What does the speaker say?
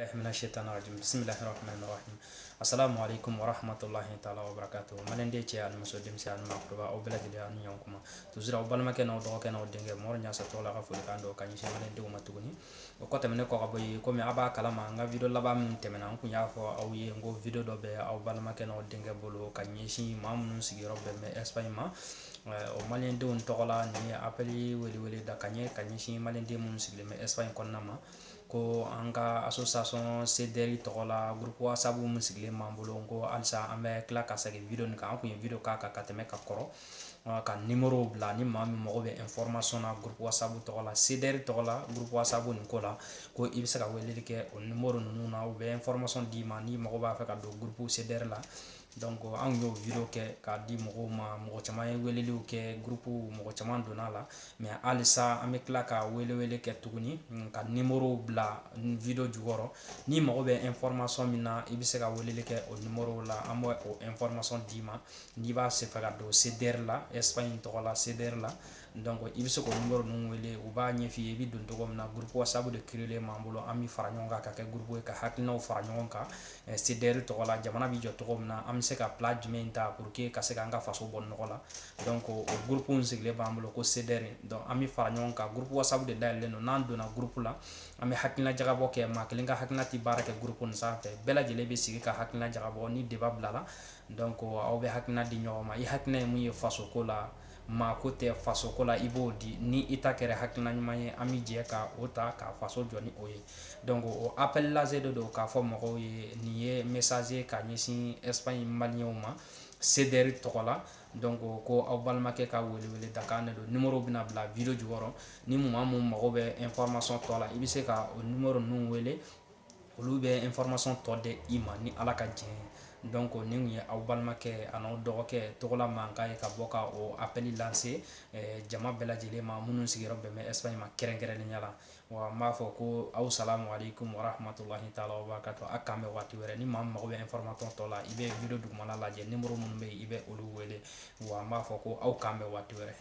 Mina shaitan rajim bismillahir rahmanir rahim assalamu alaikum wa rahmatullahi ta'ala wa barakatuh. Maliyɛnden cɛ ani muso, denmisɛn ani maakɔrɔba, aw bɛɛ lajɛlen ani ɲɔgɔn kuma. Toujours aw balimakɛ n'aw dɔgɔkɛ n'aw denkɛ Mɔri Ɲasa tɔgɔ la ka folikan dɔ ka ɲɛsin maliyɛndenw ma tuguni. O kɔ tɛmɛnen kɔ ka bɔ yen, komi a b'a kalama, n ka video laban min tɛmɛna, n kun y'a fɔ aw ye n ko video dɔ bɛ aw balimakɛ n'aw denkɛ bolo ka ɲɛsin maa minnu sigiyɔrɔ bɛn bɛ Espagne ma, o maliyɛndenw tɔgɔ la. Nin ye appel welewele da ka ɲɛ ka ɲɛsin maliyɛnden minnu sigilen bɛ Espagne kɔnɔna ma, ko an ka association CDR tɔgɔ la, groupe WhatsApp min sigilen b'an bolo, ko halisa an bɛ tila ka segin video nin kan. An kun ye video k'a kan ka tɛmɛ ka kɔrɔ ka numéro bila. Ni maa min mago bɛ information na groupe WhatsApp tɔgɔ la, CDR tɔgɔ la, groupe WhatsApp nin ko la, ko i bɛ se ka weleli kɛ o numéro ninnu na, u bɛ information d'i ma n'i mago b'a fɛ ka don groupe CDR la. Donc an y'o video kɛ k'a di mɔgɔw ma, mɔgɔ caman ye weleliw kɛ, groupe mɔgɔ caman donna la. Mais halisa an bɛ tila ka welewele kɛ tuguni ka numéro bila video jukɔrɔ. N'i mago bɛ information min na, i bɛ se ka weleli kɛ o numéro la, an b'o o information d'i ma. N'i b'a se fɛ ka don CDR la, Espagne tɔgɔ la CDR la, donc i bɛ se k'o numéro ninnu wele, u b'a ɲɛf'i ye i bɛ don cogo min na. Groupe WhatsApp de créer b'an bolo, an bɛ fara ɲɔgɔn kan ka kɛ groupe ye, ka hakilinaw fara ɲɔgɔn kan CDR tɔgɔ la, jamana bɛ jɔ cogo min na, an bɛ se ka plan jumɛn ta pour que ka se k'an ka faso bɔ nɔgɔ la. Donc o groupe in sigilen b'an bolo ko CDR. Donc an bɛ fara ɲɔgɔn kan, groupe WhatsApp de dayɛlɛlen don. N'an donna groupe la, an bɛ hakilina jagabɔ kɛ. Maa kelen ka hakilina tɛ baara kɛ groupe nin sanfɛ, bɛɛ lajɛlen bɛ sigi ka hakilina jagabɔ. Ni débat bilala, donc aw bɛ hakilina di ɲɔgɔn ma. I hakilina ye mun ye faso ko la, maa ko tɛ, faso ko la, i b'o di. Ni i ta kɛra hakilina ɲuman ye, an bɛ jɛ ka o ta ka faso jɔ ni o ye. Donc o appel lancé de don k'a fɔ mɔgɔw ye. Nin ye message ye ka ɲɛsin Espagne maliyɛnw ma CDR tɔgɔ la. Donc ko aw balimakɛ ka welewele dakan de don. Numéro bɛna bila video jukɔrɔ. Ni maa mun mago bɛ information tɔ la, i bɛ se ka o numéro ninnu wele, olu bɛ information tɔ di i ma ni Ala ka jɛn ye. Donc nin kun ye aw balimakɛ a n'aw dɔgɔkɛ Togola mankan ye ka bɔ ka o appel lancer jama bɛɛ lajɛlen ma minnu sigiyɔrɔ bɛn bɛ Espagne ma kɛrɛnkɛrɛnnenya la. Wa n b'a fɔ ko aw salamu aleykum wa rahmatulahi taala wa barakatu. A k'an bɛn waati wɛrɛ. Ni maa min mago bɛ information tɔ la, i bɛ video dugumana lajɛ, numéro minnu bɛ yen, i bɛ olu wele. Wa n b'a fɔ ko aw k'an bɛn waati wɛrɛ.